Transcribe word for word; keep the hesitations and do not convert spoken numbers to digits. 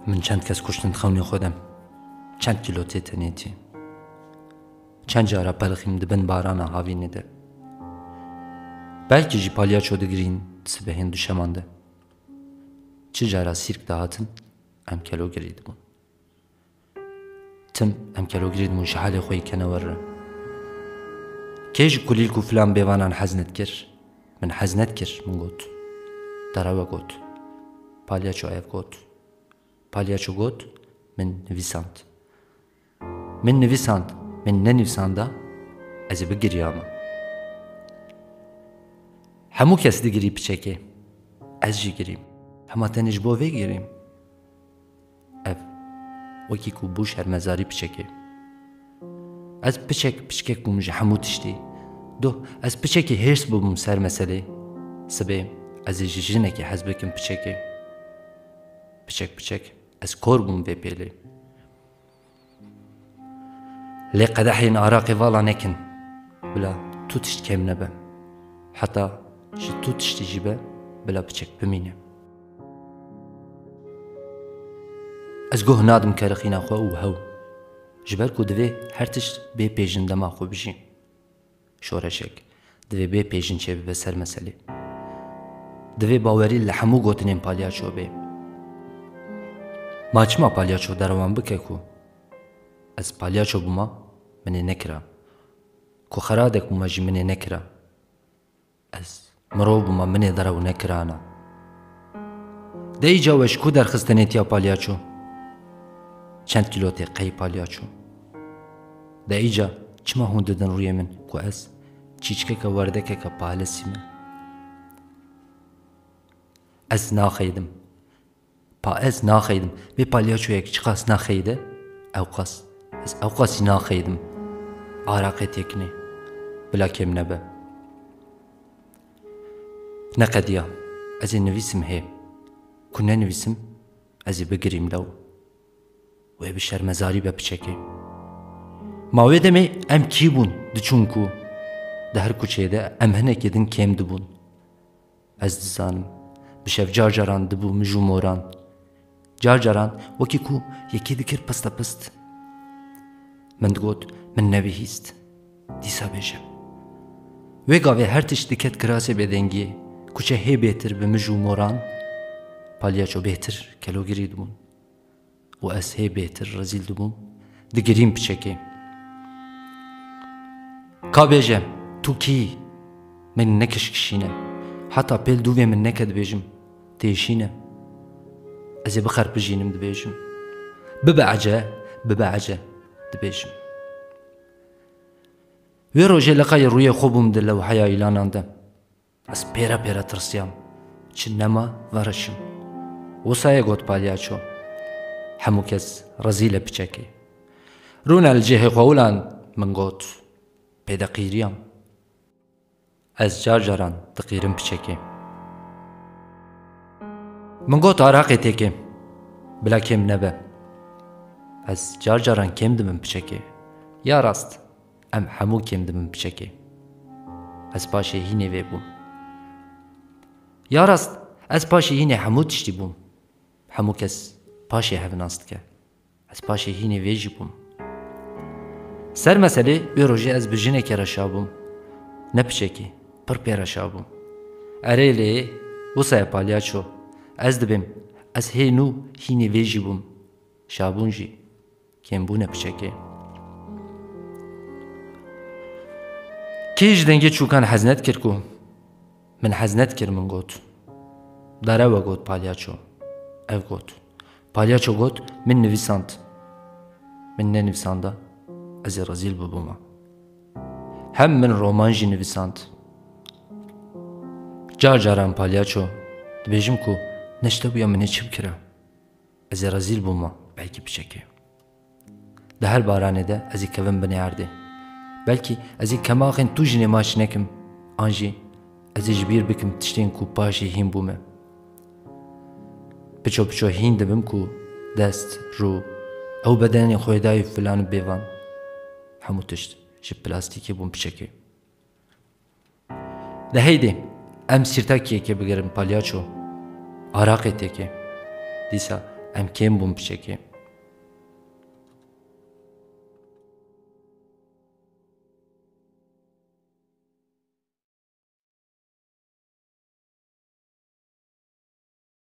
Min çend kes kuştin xewnê xwe de. Çend kîlo tê tenêtî. Çend cara pelixîm di bin barana havînê de. Belkî jî palyaço digirîn sibehên duşeman de. Çi cara sîrk dihatin, em kelogirî dibûn. Tim em kelogirî dibûn ji halê xwe yî kenewer re. Kê ji kulîlk û filan bêvanan hez nedikir? Min hez nedikir, min got. Derewe got. Palyaço ev got. Palyaço got, min nivîsand. Min nivîsand, min nenivîsanda, ez ê bigiriyama. Hemû kes digirî piçekê. Ez jî girîm. Hema tenê ji bo vê girîm. Ev, wekî ku bû şermezarî piçekê. Ez piçek, piçkek bûm ji hemû tiştî. Doh, ez piçekî hêrs bûbûm ser meselê. Sibê, ez ê ji jinekê hez bikim piçekê. Piçek, piçek, ez kor bûm vê pêlê. Lê qedehên araqê vala nekin. Bila tu tişt kêm nebe. Heta ji tu tiştî jî be, bila piçek bimîne. Ez guh nadim kerixîna xwe û hew. Ji ber ku divê her tişt bê pêjin dema xwe bijî. Şoreşek. Divê bê pêjin çêbibe ser meselê. Divê bawerî li hemû gotinên palyaço bê. Ma çima palyaço derewan bike ku ez palyaço bûma, min ê nekira. Ku xeradek bûma jî min ê nekira. Ez mirov bûma, min ê derew nekirana. De îca we ji ku derxist tenêtiya palyaço? Çend kîlo tê qey palyaço? De îca çima hûn didin rûyê min ku ez çîçkeke werdekeke palesî me? Ez naxeydim. Pa ez naxeydim. Vê palyaçoyek çiqas naxeyde, ewqas. Ez ewqasî naxeydim. Araqê têkinê. Bila kêm nebe. Neqediya. Ez ê nivîsim hê. Ku nenivîsim, ez ê bigirîm lew. Wê bi şermezarî be piçekê. Ma wê demê em kî bûn, diçûn ku? Di her kuçeyê de em hinekê din kêm dibûn. Ez dizanim. Bi şev car caran dibû mij û moran. Car caran wekî ku yekî dikir pista pist. Min digot, min nebihîst. Dîsa bêje. Wê gavê her tişt diket kirasê bêdengiyê. Kuçe hê bêtir bi mij û moran. Palyaço bêtir kelogirî dibûn. Û ez hê bêtir rezîl dibûm, digirîm piçekê. Ka bêje, tu kî? Min nekişkişîne. Heta pêl dûvê min neke dibêjim, têşîne. Ez ê bixerpijînim dibêjim. Bibe ece, bibe ece dibêjim. Wê rojê leqayê rûyê xwe bûm di lewheya îlanan de. Ez pêre pêre tirsiyam. Çi nema verişim. Wisa ye got palyaço. Hemû kes rezîl e piçekê. Rûne li cihê xwe wilan, min got. Pê de qîriyam. Ez car caran diqîrim piçekê. Min got araqê têkê. Bila kêm nebe. Ez car caran kêm dibim piçekê. Ya rast. Em hemû kêm dibin piçekê. Ez paşê hînê vê bûm. Ya rast, ez paşê hînê hemû tiştî bûm. Hemû kes paşê hev nas dike. Ez paşê hînê vê jî bûm. Ser meselê wê rojê ez bi jinekê re şa bûm. Ne piçekî, pir pê re şa bûm. Erê lê, wisa ye palyaço. Ez dibêm, ez hê nû hînê vê jî bûm. Şabûn jî. Kêmbûne piçekê. Kê ji dengê çûkan hez nedikir ku? Min hez nedikir, min got. Derewe got palyaço. Ev got. Palyaço got, min nivîsand. Min nenivîsanda, ez ê rezîl bibûma. Hem min roman jî nivîsand. Car caran palyaço, dibêjim ku neştebûya min ê çi bikira. Ez ê rezîl bûma, belkî piçekê. Di her baranê de ez ê kevim binê erdê. Belkî ez ê kemaxên tu jinê maç nekim, an jî ez ê ji bîr bikim tiştên ku paşê hîn bûme. Piço piço hîn dibim ku dest, rû, ew bedenê xwêdayî filan bêvan. Hemû tişt ji plastîkê bûn piçekê. De heydê, em sîrtakiyekê bigirin palyaço. Araqê têkê. Dîsa em kêm bûn piçekê.